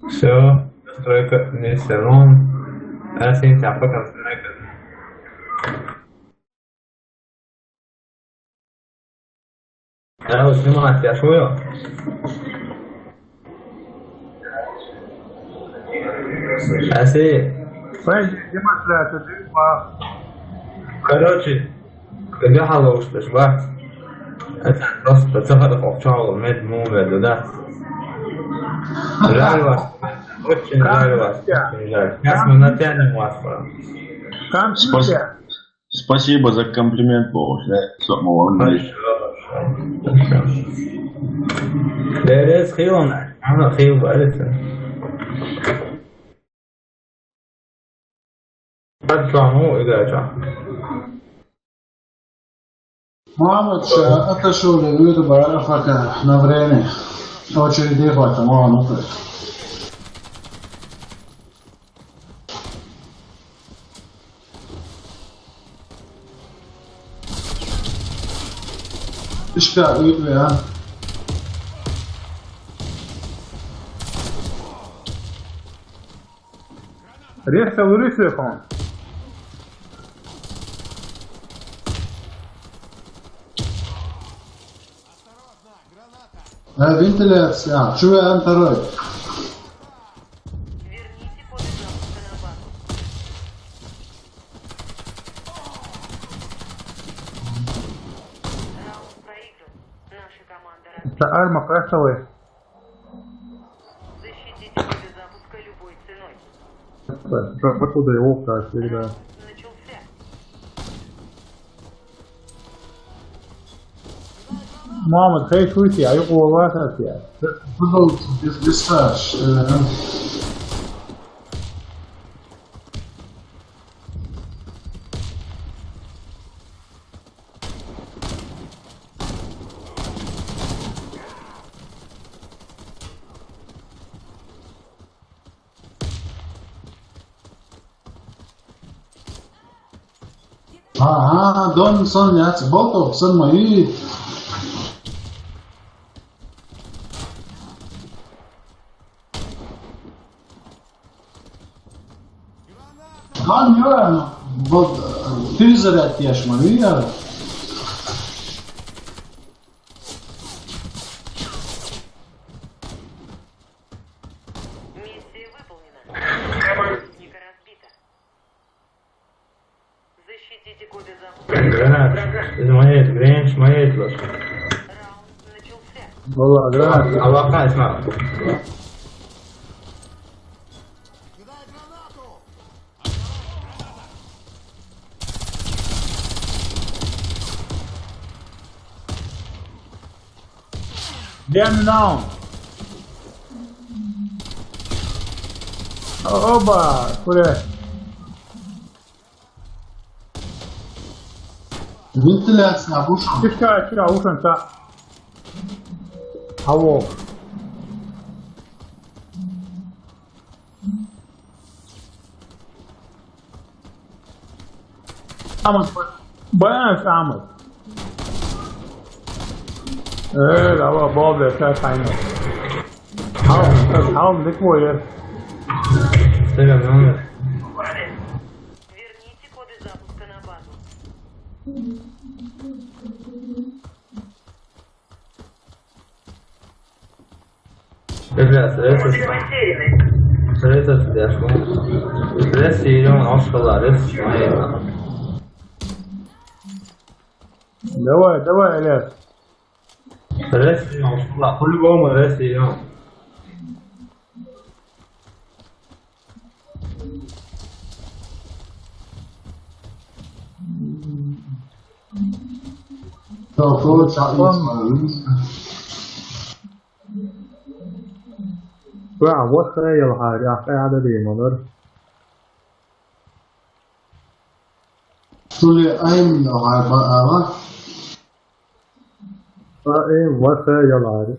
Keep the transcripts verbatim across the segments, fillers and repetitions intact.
Всё, настройка не все равно. А синтя пока настройка. Эй, снимать, я шую. Аси. Пойди, демонстрация, ты ба. Короче, когда халош ты шла? Это просто цахар хохчал, мед му мед, да? Жаль вас. Очень жаль вас. Очень жаль. Сейчас мы натянем вас, пора. Там Спас- сидя. Спасибо за комплимент, Боже. Сокмолон. There is Хилон. Ана Хил бариса. Патрону играча. Мамочка, отошёл я, выйду, барафака, на время. Очереди хватит, мама, ну-ка. Ишка, уйду я. Резко вырисуй, хон. Э, вентиляция. А, чё я второй? Верните коды запуска на базу. Раунд проигран. Наша команда разбита. Это арма кассовая. Защитите коды запуска любой ценой. Что, покуда его как всегда. Раунд начался. Мама, хей, слушай, а я голова сейчас я. Буду без, без стаж, э, Ага, дон сон яц, болтов сон мои. Хан, я, вот, ты заряд ешь, мои, я. Миссия выполнена. Техника разбита. Защитите коды запуска. Гранат. Из моей, гранат, моей лучше. Раунд начался. Была граната. А лаха, Исмаил. Damn, no. Оба, куда? Вентиляция, вышел. Тихо, тихо, ушан та. Алло. Амаз, баян амаз. Э, давай, бобе, сейчас поймем. Хау, хау, не твой. Стрелям, номер. Верните коды запуска на базу. Ребят, это... Это, я ж помню. Рес и Илён, он сказал, рес, смотри, там. Давай, давай, Ильяс. Рес и Илён, он сказал, по-любому рес и Илён. Ва, вот хэ ялгаари, ахай ада дэмэнэр. Тули айм ялгаари ба ала. А, э, вот хэ ялгаари.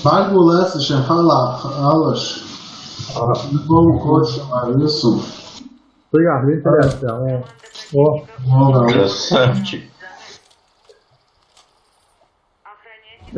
Байгуулаас шэн халаа алаш. Любому хочешь, а, лесу. Ты как, вентиляция, о. О. О, да. Красавчик. Охраняйте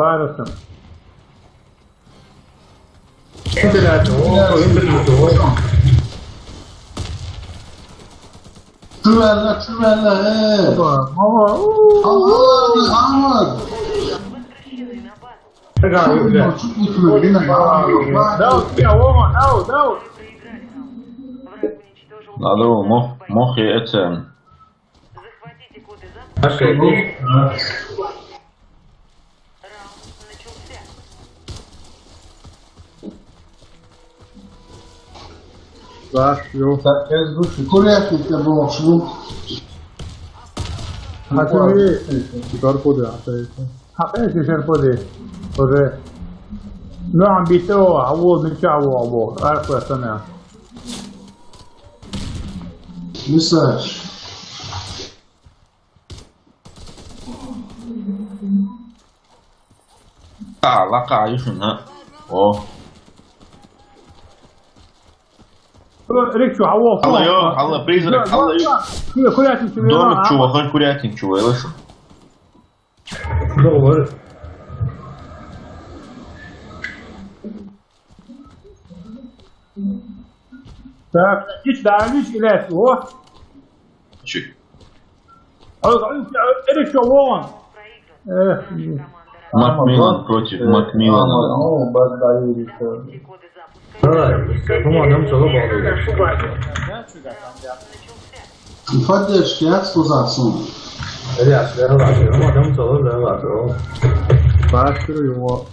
барасам. Интернет, о, интернет, о. Чувалла, чувалла, э. Опа, мама, у. Аллах, Аллах. Дау, я, о, дау, дау. Надо, мох, мох и это. Окей. Так, ё. Так, я слушаю. Курятник я был, шву. А ты не, ты куда, а ты? Хьакьеш ишар пуди. Уже. Ну, гьанбитӀа, гьавол мича гьавол, аркьла сана. Мисач. А, лакъа юшуна. О. Рикшу, гьавол. Алла, ё, алла, призрак, алла, ё. Курятник чува, домик чува, хан курятник чува, я слышу. Добре. Так, ич дальше или о? Чик. Эрик, что вон? Э, Макмиллан против Макмиллана. Ну, баздаи решил. Давай, кому нам цело балды. Поддержки, я сказал, сон. Ребят, я ладно, кому нам цело, да ладно. Пастырь его.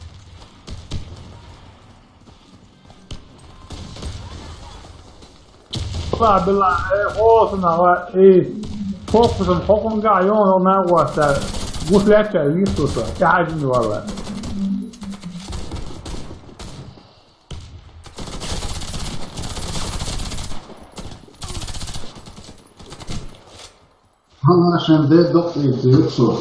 Ва билла, э, хосна ва, э, хокусам, хокунга, ё, ё, на васа. Гуфляча, висуса. Я один вала. Ха, шен де докъ ир, дирксо.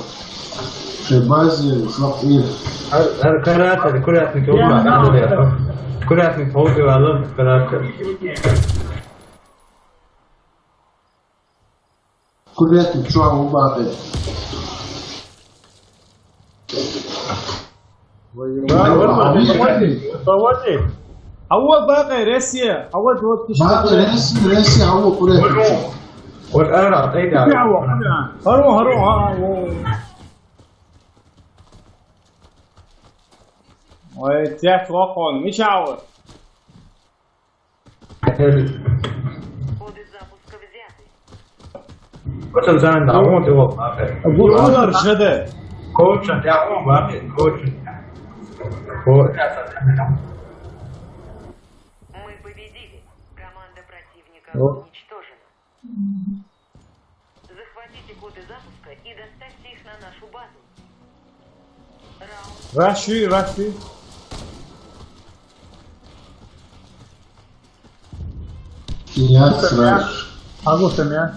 Шен бази, шок ир. Ар, ар карата, курятник, я, олга, я. Курятник, олга, валам, карата. Курятник, чуа, убаде. Ва, ва, ва, ва, ва. Ава бакъай Россия, ава дот киш. Бакъай Россия, Россия, ава курятник. Вот ара, ай да. Ава, ава. Харо, харо, харо. Ой, тяк лохон, мишава. Коды запуска взяты. Ватан зан да, он его бакъай. Гуралар жеде. Коча, я он бакъай, коча. Ко- Мы победили. Команда противника уничтожена. Захватите коды запуска и доставьте их на нашу базу. Раунд. Раши, раши. Я сразу. Могу сам я.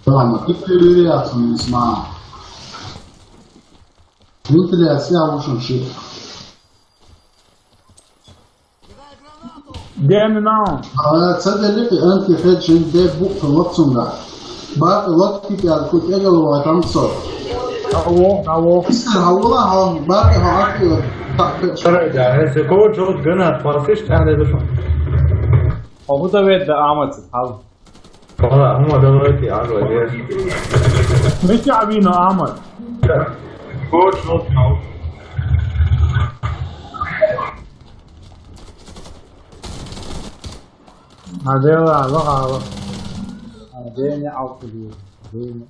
Ладно, ты проверяться не сма. Вентиляция, в общем, ши. Деми нау. А, ца делик, анти хед шин де бук лоцунга. Бакъ лотки пял кут эгал ва тамсо. Аво, аво. Истер хавла ха, бакъ ха акио. Так, Сарайда, эсе кого чот гана пасиш тахле душу. Хавда ведда амат хал. Вала, хама давайте, аго, е. Мечи авино амат. Кого чот хал. Адела, ва, ва. Адене алкули. Адене.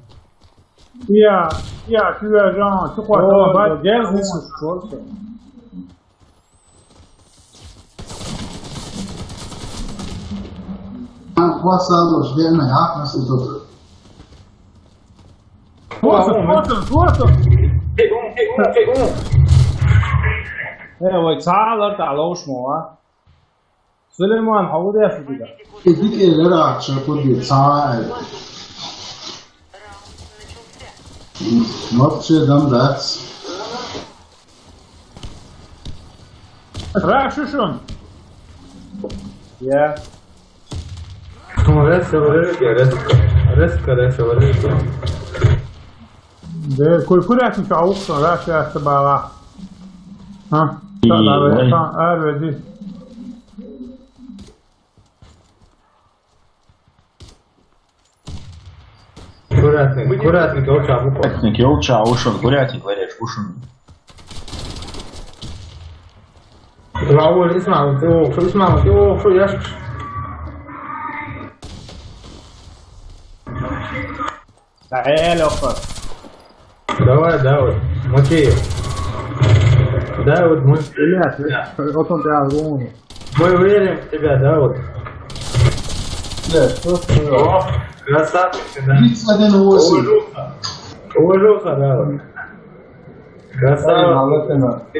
Я, я, tu as genre, tu crois ça va pas? Gel, c'est ce soir. Ан хвасалло, ждена, я, нас и тут. Просто, просто, просто. Фигун, фигун, фигун. Э, вай, цаалар да лоушмо, а? Сулейман, хавда ясу дига? Идик элер ача куди цаа. Вообще дам дац. Рашушун. Я. Ну, резко, резко, резко, резко, резко, резко. Де, ку-, курятник ауксан, Раши астабала. А? И, та, да, ой. Та, а, веди. Курятник, курятник, йолча, буква. Курятник, йолча, ушун, курятник, вареш, ушун. Рауль, исмал, ты ушун, исмал, ты ушун, яш. Да, э, Лёха. Давай, Дауд, мочи её. Дауд, мы... Блядь, вот он тебя вспомнил. Мы верим в тебя, Дауд. Блядь, что ты? О, красавчик, да. Тридцать один восемь. Уважуха. Уважуха, Дауд. Красава. Ай, молодец, ты,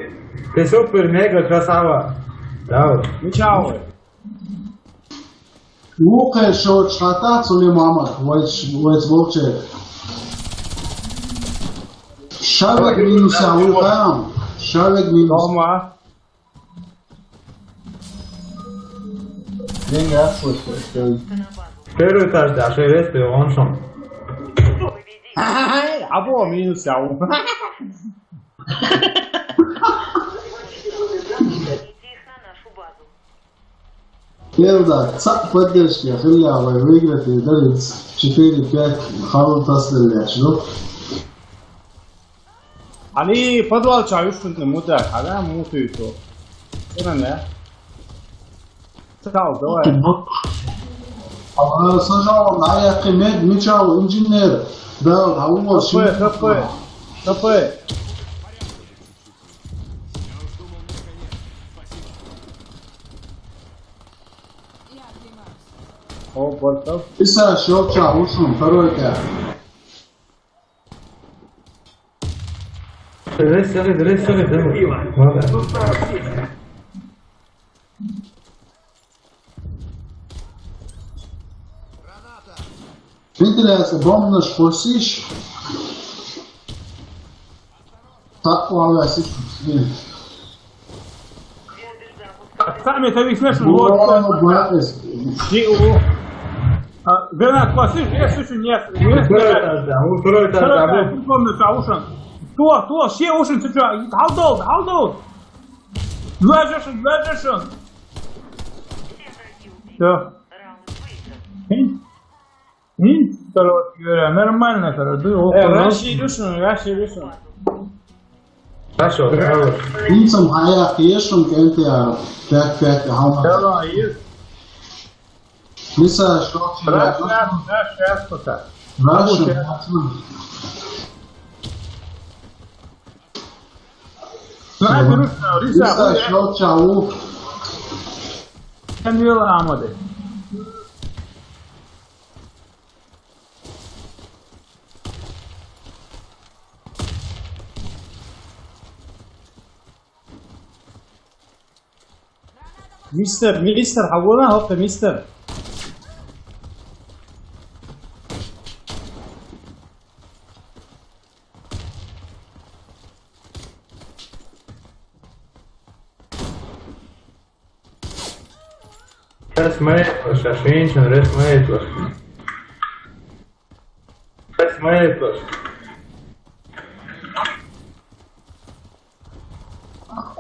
ты супер, мега красава. Дауд. Ну, чао. Ухе шо чхата цули мама, вайц, вайц вовче. Шавек минус а улхам. Шавек минус. Дома. Деньги, а, слушай, что ли? Первый этаж, да, шесть, ты он шо. Або минус а. Елда, цаӀ поддержка, хилла вай выиграть, дали четыре-пять халу тасдаллаш, ну? Али подвал чай уж не муда, ала мутуй то. Сенан, да? Чао, давай. А, сажал, на я кимет, мичал, инженер. Да, а у вас... Х П, Х П, Х П. О, Бортов. Иса, щелча, ушел, второй этаж. Ресали, ресали, ресали. Ладно. Вентиляция, бомбнаш, косиш. Так, ладно, сиш. Сами это висмешно, вот. Ладно, братец. Ти у. А, гранат, косиш, я слышу, нет. Второй этаж, да, второй этаж, да. Второй этаж, да, бомбнаш, а ушан. То, то, все ушан, ты чё? Hold on, hold on. Ладжешин, ладжешин. Всё. М? М? Короче говоря, нормально, короче, да, э, около нас. Раши Илюшин, Раши Илюшин. Хорошо, хорошо. Инсам хая кешун кенте а, пять пять, а, давай, есть. Миса, что ты? Раз, раз, раз, раз, пока. Раз, раз. Риса, риса, риса, риса, риса, риса, риса. Sen diyorlar Ahmet'e. Мистер, мистер, хавона, хоппе, мистер. Resmējuši, šinčan resmējuši. Eto.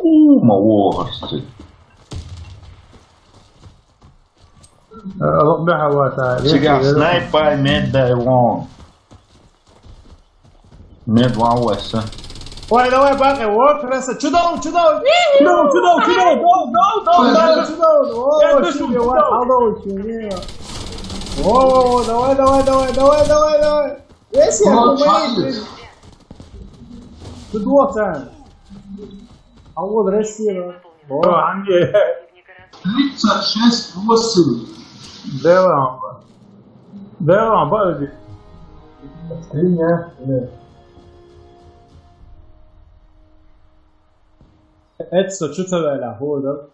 Uma vuorosti. Alo, me haluaa tää. Sekä snipe by mid they won. Mid vaan uudessa. Vai, no vai, back and walk, pressa, two down, two down. No, two down, two down, no, no, no, no. Two down. Oh, shit, what? Hello, shit, yeah. Oh, давай, давай, давай, давай, давай, давай. Esse é como é que... Tudo bom, Sam? Алло, здрасте. О, Андрей. Тридцать шесть восемь. Devam. Devam, bari. Linja. Etso, čutavela, hold up.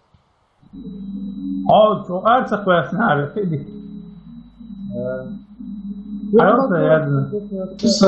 Aa, çok artık versin abi. Hadi. Ee, Ayol da yardım. Чисто